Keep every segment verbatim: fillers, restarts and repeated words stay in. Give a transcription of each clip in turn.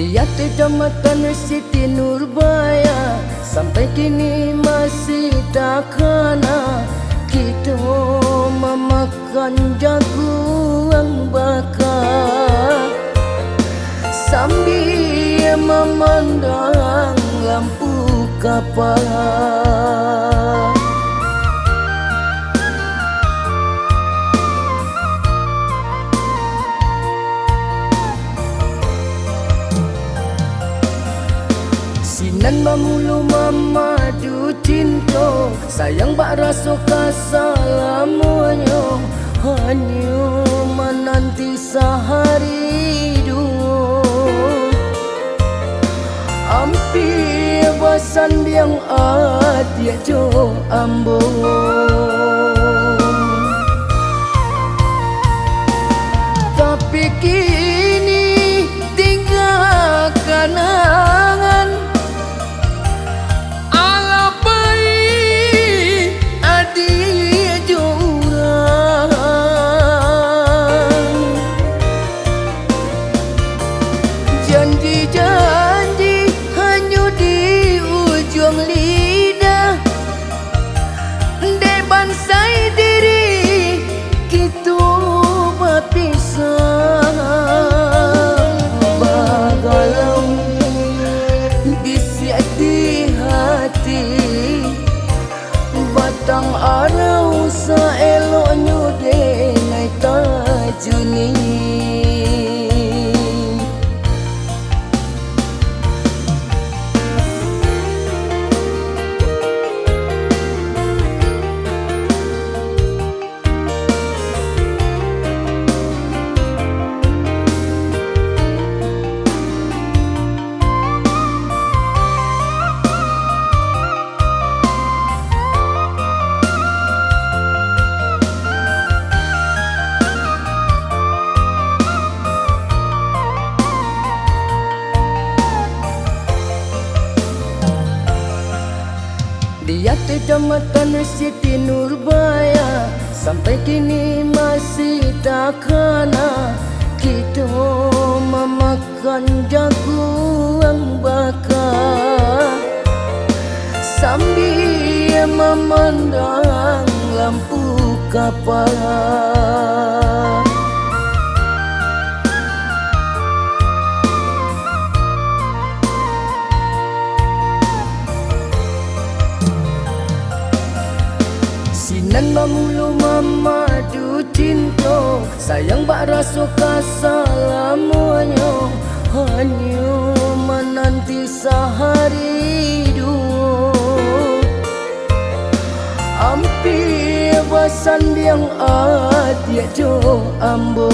Di ateh Kacamatan Siti Nurbaya, sampai kini masih takana kito mamakan jaguang baka, sambia mamandang lampu kapa. Sinan bamulu mamadu cinto, sayang bak raso ka salamonyo, hanyo mananti sahari duo. Ampia basandiang adiak jo ambo. Tapi kini tingga kanangan, alah pai adiak jo urang. Janji-janji hanyo di ujuang lidah, dek bansai diri kito bapisah. Bagalau bisiak di hati, batang arau saeloknyo denai tajuni. Di ateh Kacamatan Siti Nurbaya, sampai kini masih takana kito mamak- kan jaguang baka, sambia mamandang lampu kapa. Sinan bamulu mamadu cinto, sayang bak raso ka salamonyo, hanyo mananti sahari duo. Ampia basandiang adiak jo ambo.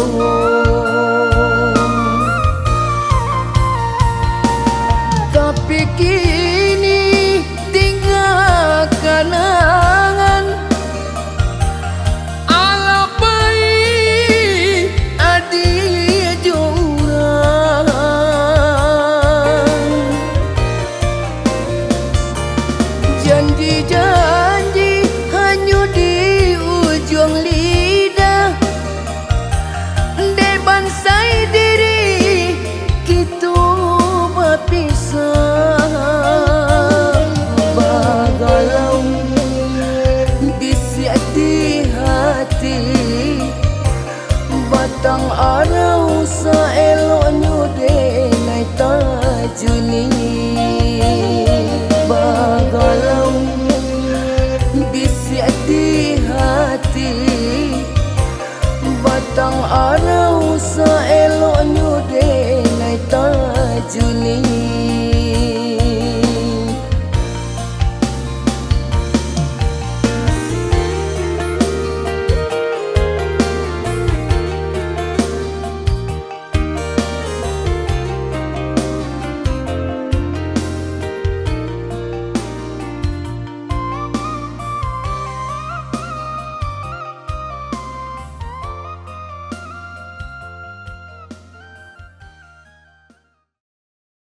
Tapi kini tingga kanangan, alah pai adiak jo urang. Janji-janji hanyo di ujuang lidah, dek bansai diri kito bapisah. Bagalau bisiak di hati, batang arau saeloknyo denai tajuni.